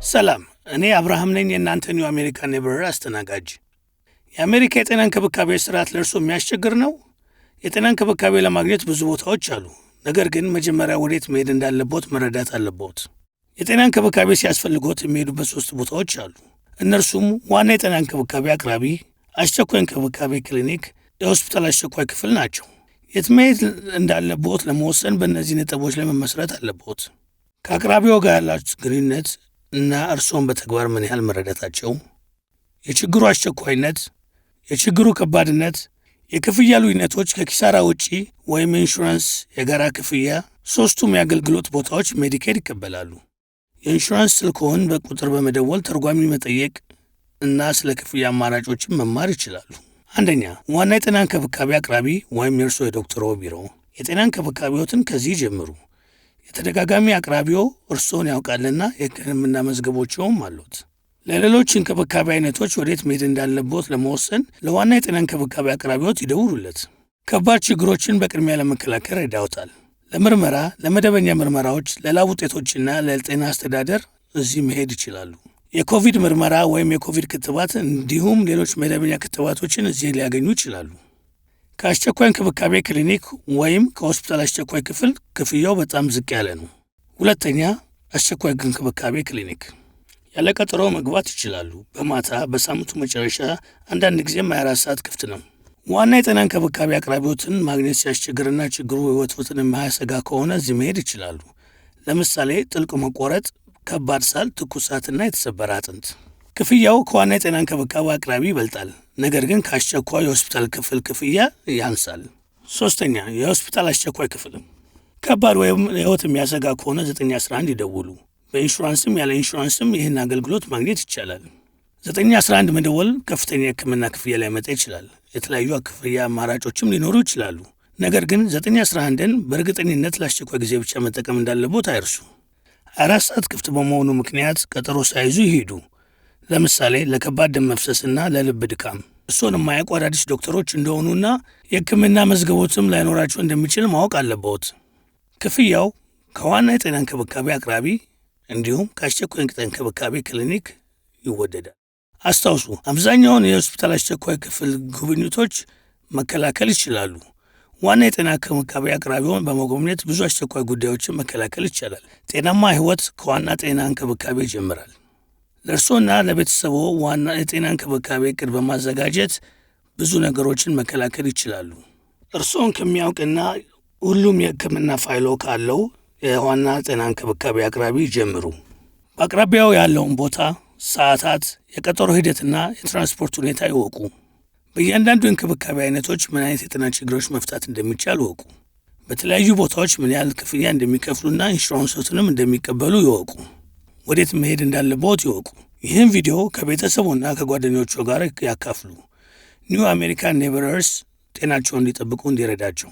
ሰላም፣ እኔ አብርሃም ነኝ፣ የእናንተ New American Neighbor አስተናጋጅ። የአሜሪካ የጤና እንክብካቤ ስርዓት ለእርሶ የሚያስቸግር ነው? የጤና እንክብካቤ ለማግኘት ብዙ ቦታዎች አሉ። ነገር ግን መጀመሪያ ወዴት መሄድ እንዳለቦት መረዳት አለቦት። የጤና እንክብካቤ ሲያስፈልጎት የሚሄዱበት ሶስት ቦታዎች አሉ። እነርሱም ዋና የጤና እንክብካቤ አቅራቢ፣ አስቸኳይ እንክብካቤ ክሊኒክ፣ የሆስፒታል አስቸኳይ ክፍል ናቸው። የት መሄድ እንዳለቦት ለመወሰን በእነዚህ ነጥቦች ላይ መመስረት አለቦት። ከአቅራቢው ጋር ያላችሁ ግንኙነት እና እርስዎን በተግባር ምን ያህል መረዳታቸው፣ የችግሩ አስቸኳይነት፣ የችግሩ ከባድነት፣ የክፍያ ልዩነቶች ከኪሳራ ውጪ ወይም ኢንሹራንስ የጋራ ክፍያ፣ ሦስቱም የአገልግሎት ቦታዎች Medicaid ይቀበላሉ። የኢንሹራንስ ስልክዎን በቁጥር በመደወል ተርጓሚ መጠየቅ እና ስለ ክፍያ አማራጮችን መማር ይችላሉ። አንደኛ፣ ዋና የጤና እንክብካቤ አቅራቢ ወይም የእርስዎ የዶክተሮ ቢሮ። የጤና እንክብካቤዎትን ከዚህ ጀምሩ። የተደጋጋሚ አቅራቢዎ እርስዎን ያውቃልና የሕክምና መዝገቦችዎም አሉት። ለሌሎች እንክብካቤ አይነቶች ወዴት መሄድ እንዳለቦት ለመወሰን ለዋና የጤና እንክብካቤ አቅራቢዎት ይደውሉለት። ከባድ ችግሮችን በቅድሚያ ለመከላከል ይረዳዎታል። ለምርመራ፣ ለመደበኛ ምርመራዎች፣ ለ lab ውጤቶችና ለጤና አስተዳደር እዚህ መሄድ ይችላሉ። የኮቪድ ምርመራ ወይም የኮቪድ ክትባት እንዲሁም ሌሎች መደበኛ ክትባቶችን እዚህ ሊያገኙ ይችላሉ። ከአስቸኳይ እንክብካቤ ክሊኒክ ወይም ከሆስፒታል አስቸኳይ ክፍል ክፍያው በጣም ዝቅ ያለ ነው። ሁለተኛ፣ አስቸኳይ እንክብካቤ ክሊኒክ ያለ ቀጠሮ መግባት ይችላሉ። በማታ፣ በሳምንቱ መጨረሻ፣ አንዳንድ ጊዜም 24 ሰዓት ክፍት ነው። ዋና የጤና እንክብካቤ አቅራቢዎትን ማግኘት ሲያስቸግርና ችግሩ ሕይወትዎትን የማያሰጋ ከሆነ እዚህ መሄድ ይችላሉ። ለምሳሌ ጥልቅ መቆረጥ፣ ከባድ ሳል፣ ትኩሳትና የተሰበረ አጥንት። ክፍያው ከዋና የጤና እንክብካቤ አቅራቢ ይበልጣል፣ ነገር ግን ከአስቸኳይ የሆስፒታል ክፍል ክፍያ ያንሳል። ሶስተኛ፣ የሆስፒታል አስቸኳይ ክፍል ከባድ ወይም ለሕይወት የሚያሰጋ ከሆነ 911 ይደውሉ። በኢንሹራንስም ያለ ኢንሹራንስም ይህን አገልግሎት ማግኘት ይቻላል። 911 መደወል ከፍተኛ የሕክምና ክፍያ ሊያመጣ ይችላል። የተለያዩ ክፍያ አማራጮችም ሊኖሩ ይችላሉ። ነገር ግን 911ን በእርግጠኝነት ለአስቸኳይ ጊዜ ብቻ መጠቀም እንዳለቦት አይርሱ። 4 ሰዓት ክፍት በመሆኑ ምክንያት ቀጠሮ ሳይዙ ይሄዱ። ለምሳሌ ለከባድ ደም መፍሰስና ለልብ ድካም። እርስዎን የማያውቁ አዳዲስ ዶክተሮች እንደሆኑና የሕክምና መዝገቦትም ላይኖራቸው እንደሚችል ማወቅ አለብዎት። ክፍያው ከዋና የጤና እንክብካቤ አቅራቢ እንዲሁም ከአስቸኳይ እንክብካቤ ክሊኒክ ይወደዳል። አስታውሱ፣ አብዛኛውን የሆስፒታል አስቸኳይ ክፍል ጉብኝቶች መከላከል ይችላሉ። ዋና የጤና እንክብካቤ አቅራቢውን በመጎብኘት ብዙ አስቸኳይ ጉዳዮችን መከላከል ይቻላል። ጤናማ ሕይወት ከዋና ጤና እንክብካቤ ይጀምራል። ለእርስዎና ለቤተሰቦ ዋና የጤና እንክብካቤ እቅድ በማዘጋጀት ብዙ ነገሮችን መከላከል ይችላሉ። እርስዎን ከሚያውቅና ሁሉም የሕክምና ፋይሎ ካለው የዋና ጤና እንክብካቤ አቅራቢ ይጀምሩ። በአቅራቢያው ያለውን ቦታ፣ ሰዓታት፣ የቀጠሮ ሂደትና የትራንስፖርት ሁኔታ ይወቁ። በእያንዳንዱ የእንክብካቤ አይነቶች ምን አይነት የጤና ችግሮች መፍታት እንደሚቻል ይወቁ። በተለያዩ ቦታዎች ምን ያህል ክፍያ እንደሚከፍሉና ኢንሹራንሶትንም እንደሚቀበሉ ይወቁ። ወዴት መሄድ እንዳለቦት ይወቁ። ይህን ቪዲዮ ከቤተሰቡና ከጓደኞቹ ጋር ያካፍሉ። New American Neighbors ጤናቸውን እንዲጠብቁ እንዲረዳቸው